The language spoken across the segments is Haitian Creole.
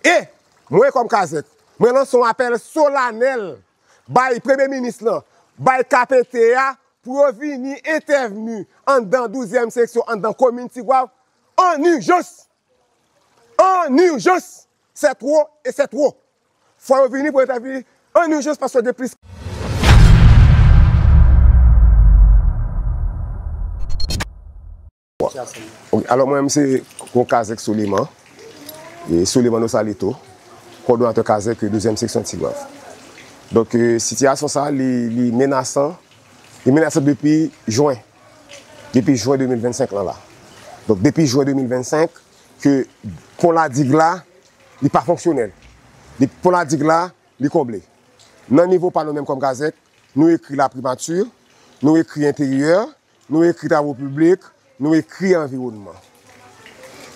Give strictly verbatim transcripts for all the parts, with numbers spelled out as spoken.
E mwen, kòm Kazèk, mwen lanse yon apèl solanèl bay Premye Minis lan, bay K P T a, pou yo vini entèvni anndan douzyèm seksyon, anndan komin Tigwav, an ijans. An ijans! C'est trop et c'est trop! Fò yo vini pou entèvni an ijans paske gen plis. Ok, alò, mwen menm se Kazèk Soleman, e Soleman Osalito, kòdonatè Kazèk douzyèm seksyon Tigwav. Donk, e, sitiyasyon sa, li, li menasan, li menasan depi jen, depi jen de mil vennsenk lan la. Donk, depi jen de mil vennsenk, ke pon Ladig la, li pa fonksyonèl. Depi pon Ladig la, li konble. Nan nivo pa nou menm kòm Kazèk, nou ekri laprimati, nou ekri enteryè, nou ekri travo piblik, nou ekri anviwònman.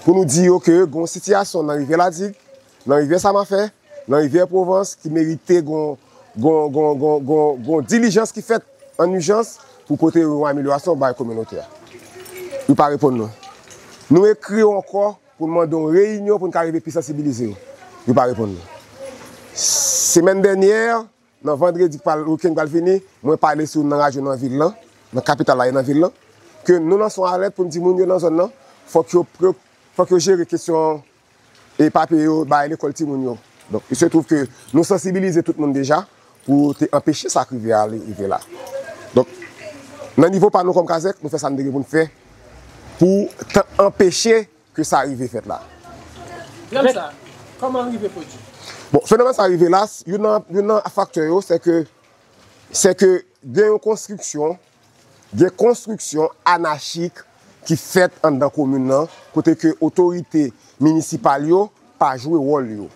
Pou nou di yo ke gon sitiyasyon nan rivyè Ladig, nan rivyè Samafè, nan rivyè Pwovans ki merite gon, gon, gon, gon, gon, gon dilijans ki fèt an ijans pou pote yon amelyorasyon bay kominote a. Yo pa reponn nou. Nou ekri yo ankò pou n mande yon reyinyon pou n ka rive pi sansibilize yo. Yo pa reponn nou. Semèn dènyè, nan vandredi k pral, wikenn k pral vini, mwen pale sou nan radyo nan vil lan, nan kapital la e nan vil lan, ke nou lanse yon alèt pou n di moun yo nan zòn nan, fòk yo pre-, fòk yo jere kesyon e papye yo bay lekòl timoun yo. Donk, il se trouve ke nou sansibilize tout moun deja pou te anpeche sa k rive a rive la. Donk, nan nivo pa nou kòm Kazèk, nou fè sa n te gen pou n fè pou t anpeche ke sa rive fèt la. Dram sa, kòman l rive pwodui? Bon, fenomèn sa rive la, s-, youn nan, youn nan faktè yo, se ke, se ke gen yon konstriksyon, gen konstriksyon anachik ki fèt anndan komin nan, kote ke otorite minisipal yo pa jwe wòl yo.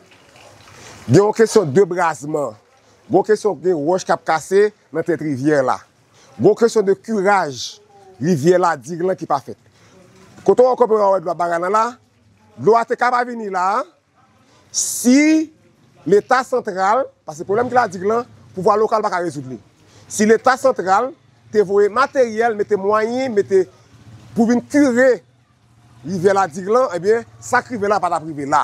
Gen yon kesyon debrazman, gen yon kesyon gen wòch k ap kase nan tèt rivyè la. Gon kesyon de kiraj rivyè Ladig lan ki pa fèt. Kote w wè konpè w wè dlo ap bagay lan la, dlo a te ka pa vini la, si Leta santral, paske pwoblèm ki Ladig lan, pouvwa lokal pa ka rezoud li. Si Leta santral te voye materyèl, mete mwayen, mete pou vin kire rivyè Ladig lan, ebyen, sa k rive la pa t ap rive la.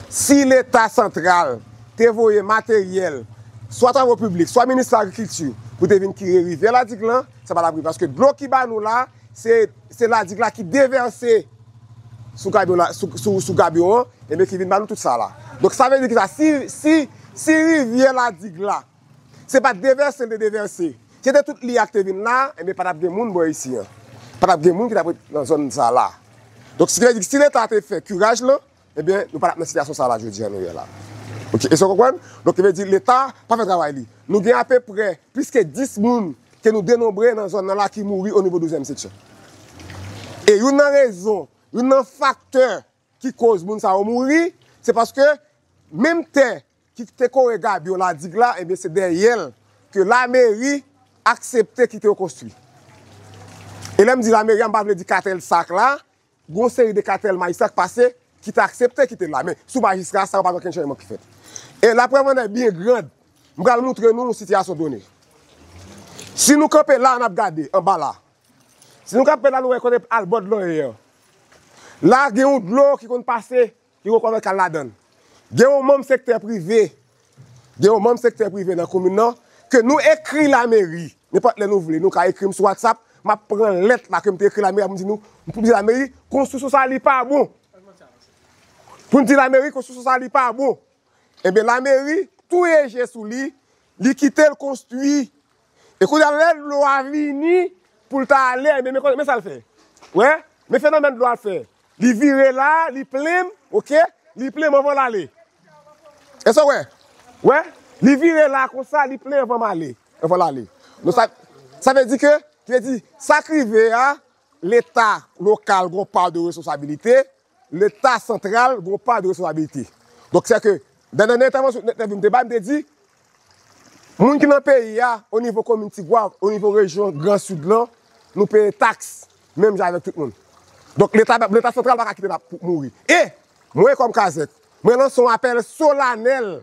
Si Leta santral te voye materyèl, swa travo piblik, swa minis lagrikilti, pou te vin kire rivyè Ladig lan, sa pa t ap rive. Paske dlo ki ba nou la, se, se Ladig la ki devèse sou gabyon la, sou, sou, sou gabyon an, ebyen, ki vin ba nou tout sa la. Donk, sa vle di ki sa, si, si, si rivyè Ladig la, se pa t devèse l te devèse. Si se te tout li a k te vin la, ebyen, pa t ap gen moun bò isi an. Pa t ap gen moun ki t ap ret nan zòn sa la. Donk, si, si Leta te fè kiraj lan, ebyen, nou pa t ap nan sitiyasyon sa la jodi a nou ye la. Ok, èske w konprann? Donk, vle di, Leta pa fè travay li. Nou gen apeprè plis ke dis moun ke nou denonbre nan zòn nan la ki mouri o nivo douzyèm seksyon. E youn nan rezon, youn nan faktè ki koz moun sa yo mouri, se paske menm tè ki te kore gabyon Ladig la, ebyen, se dèyè l ke lameri aksepte kite yo konstwi. E lè m di lameri a, m pa vle di katèl sak la, gon seri de katèl majistra k pase, ki te aksepte kite l la. Men, sou majistra sa yo, pa gen okenn chanjman ki fèt. E laprèv an è byen grand, m pral moutre nou yon sitiyasyon done. Si nou kanpe la, n ap gade, anba la. Si nou kanpe la, nou wè kote al bò dlo ye an. La, gen yon dlo ki konn pase, ki gen yon kòmès k al ladan l. Gen yon manm sektè prive, gen yon manm sektè prive nan komin nan, ke nou ekri lameri. Nenpòt lè nou vle, nou ka ekri m sou WhatsApp, m ap pran lèt la ke m te ekri lameri a pou m di nou, pou m di lameri, konstriksyon sa a li pa bon. Pou n di lameri, konstriksyon sa a li pa bon. Ebyen, lameri touye je sou li, li kite l konstwi. E kounye a, lè dlo a vini pou l ta ale, ebyen, men, men sa l fè. Wè? Men fenomèn dlo a l fè. Li vire la, li plen m, ok? Li plen m anvan l ale. Èske w wè? Wè? Li vire la konsa, li plen anvan m ale. Anvan l ale. Donk, sa, sa vle di ke, ki vle di, sa k rive a, Leta lokal gon pa de responsabilite, Leta santral gon pa de responsabilite. Donk, sè ke, nan dènye entèvansyon, entèvyou m te bay, m te di, moun ki nan peyi a, o nivo komin Tigwav, o nivo rejyon Gran Sid lan, nou peye taks, menm jan avèk tout moun. Donk, Leta, Leta santral pa ka kite n ap mouri. E, mwen kòm Kazèk, mwen lanse yon apèl solanèl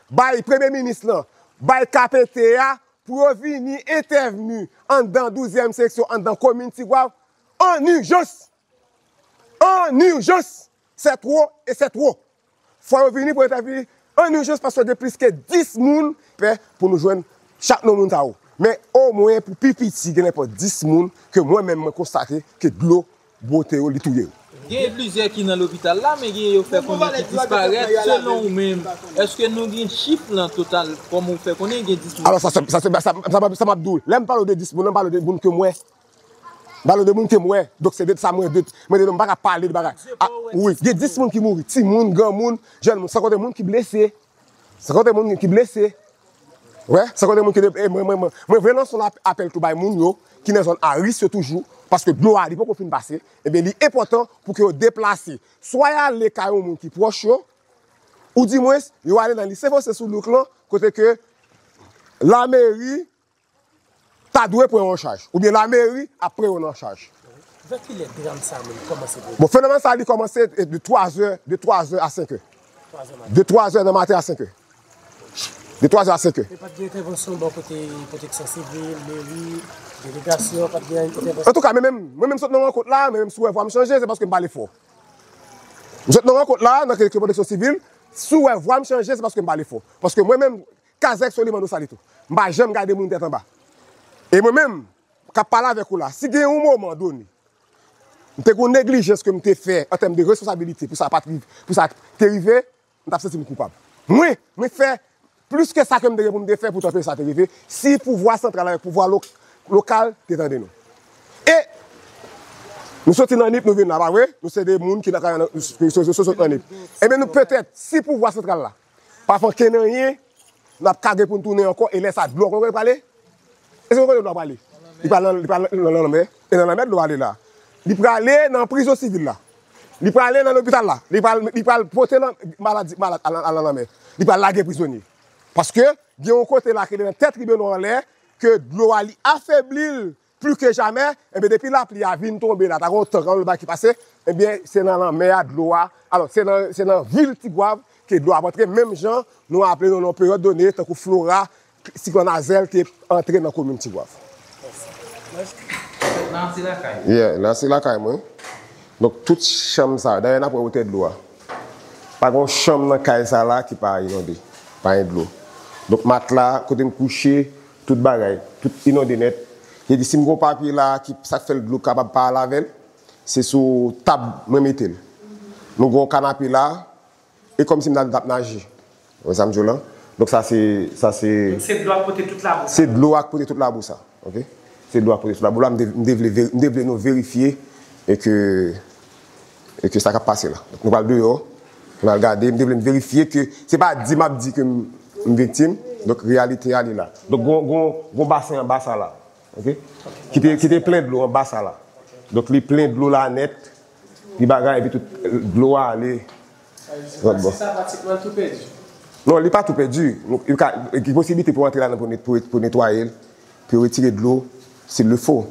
bay Premye Minis lan, bay K P T a, pou yo vini entèvni anndan douzyèm seksyon, anndan komin Tigwav, an ijans. An ijans. C'est trop et c'est trop. Fò yo vini pou entèvini an ijans paske gen plis ke dis moun pè pou nou jwenn chak non moun sa yo. Men omwen pou pi piti gen nenpòt dis moun ke mwen menm mwen konstate ke dlo bwote yo, li touye yo. Gen plizyè ki nan lopital la, men gen yo fè konnen ki disparèt. Selon ou menm, èske nou gen chif lan total, kòm ou fè konnen gen dis moun? Alò, sa, sa, sa, sa, sa, sa, sa m ap di w. Lè m pale w de dis moun, m pale w de moun ke m wè. M pale w de moun ke m wè. Donk, se de sa m wè. De, mwen, de, m pa ka pale de bagay. Ah, wi, gen dis moun ki mouri. Timoun, granmoun, jèn moun. San konte moun ki blese. San konte moun ki blese. Wè, san konte moun ki de, e mwen, mwen, mwen, mwen vle lanse yon ap- apèl tou bay moun yo ki nan zòn a risk yo toujou, paske dlo a li poko fin pase, ebyen li enpòtan pou ke yo deplase. Swa y ale kay yon moun ki pwòch yo, ou dimwens yo ale nan lise Faustin Soulouque lan, kote ke lameri ta dwe pran yo an chaj, oubyen lameri ap pran yo an chaj. Vè kilè dram sa menm kòmanse pou Bon, fenomèn sa li kòmanse de twa zè, de twa zè a senk è. De twa zè nan maten a senk è. De twa zè a senk è. E pa t gen entèvansyon bò kote pwoteksyon sivil, meri, delegasyon, pa t gen entèvansyon? Antouka, mwen menm, mwen menm sot nan rankont la, mwen menm si w wè vwa m chanje, se paske m pale fò. M sot nan rankont la, nan ke pwoteksyon sivil, si w wè vwa m chanje, se paske m pale fò. Paske mwen menm, Kazèk Soliman Doussaint li tou. M pa janm gade moun tèt anba. E mwen menm, k ap pale avèk ou la, si gen yon moman done, m te gen yon neglijans ke m te fè an tèm de responsabilite pou sa pa t rive, pou sa te rive, m t ap santi m koupab. Mwen, mwen fè plis ke sa ke m te gen pou m te fè pou t anpeche sa te rive, si pouvwa santral avèk pouvwa lo- lokal te tande nou. E nou soti nan Nip, nou vin la, pa vre? Nou se de moun ki nan kay, nou soti nan Nip. Ebyen, nou petèt, si pouvwa santral la pa fè ankenn anyen, n ap kage pou n tounen ankò, e lè sa dlo a, kote l prale? Èske w konnen dlo a prale? Li pral nan, li pral nan, nan lanmè, e nan lanmè dlo a ale la. Li prale nan prizon sivil la. Li prale nan lopital la. Li pral, li pral pote lan- maladi, malad al, al nan lanmè. Li pral lage prizonye. Paske gen yon kote la ki nan tèt ribenò anlè, ke dlo a li afebli l pli ke jamè, enben depi lapli a vin tonbe la, ta gen yon tan, gen yon bagay ki pase, enben se nan lanmè a dlo a, alò se nan, se nan vil Tigwav ke dlo a ap antre, menm jan nou raple nou nan yon peryòd done, tankou Flora, siklòn Azèl te antre nan komin Tigwav. Nan se lakay. Yeah, nan se lakay mwen. Donk tout chanm sa, dayè n ap wè wotè dlo a. Pa gen yon chanm nan kay sa la ki pa inonde, pa gen dlo. Donk matla, kote m kouche, tout bagay, tout inonde nèt. Li di, si m gen yon papye la, ki sa k fè l dlo kapab pa al avè l, se sou tab mwen mete l. Nou gen yon kanape la, e kòmsi m ta t ap naje. Ou wè sa m di w lan? Donk sa se, sa se Donk se dlo a k pote tout labou sa. Se dlo a k pote tout labou sa. Ok? Se dlo a k pote tout labou la. M te, m te vle veri- m te vle nou verifye e ke, e ke sa k ap pase la. Donk nou pral deyò, nou al gade, m te vle m verifye ke se pa di m ap di ke m, m viktim. Donk reyalite a li la. Donk gon, gon, gon basen anba sa la. Ok? Ki te, ki te plen dlo anba sa la. Donk li plen dlo la nèt, li bagay, epi tout, eh, dlo a ale lòt bò. Sa pratikman tou pèdi. Non, li pa tou pèdi. Nou, li ka, gen posiblite pou antre ladan pou net- pou, pou netwaye l, pou yo retire dlo, s'il le faut.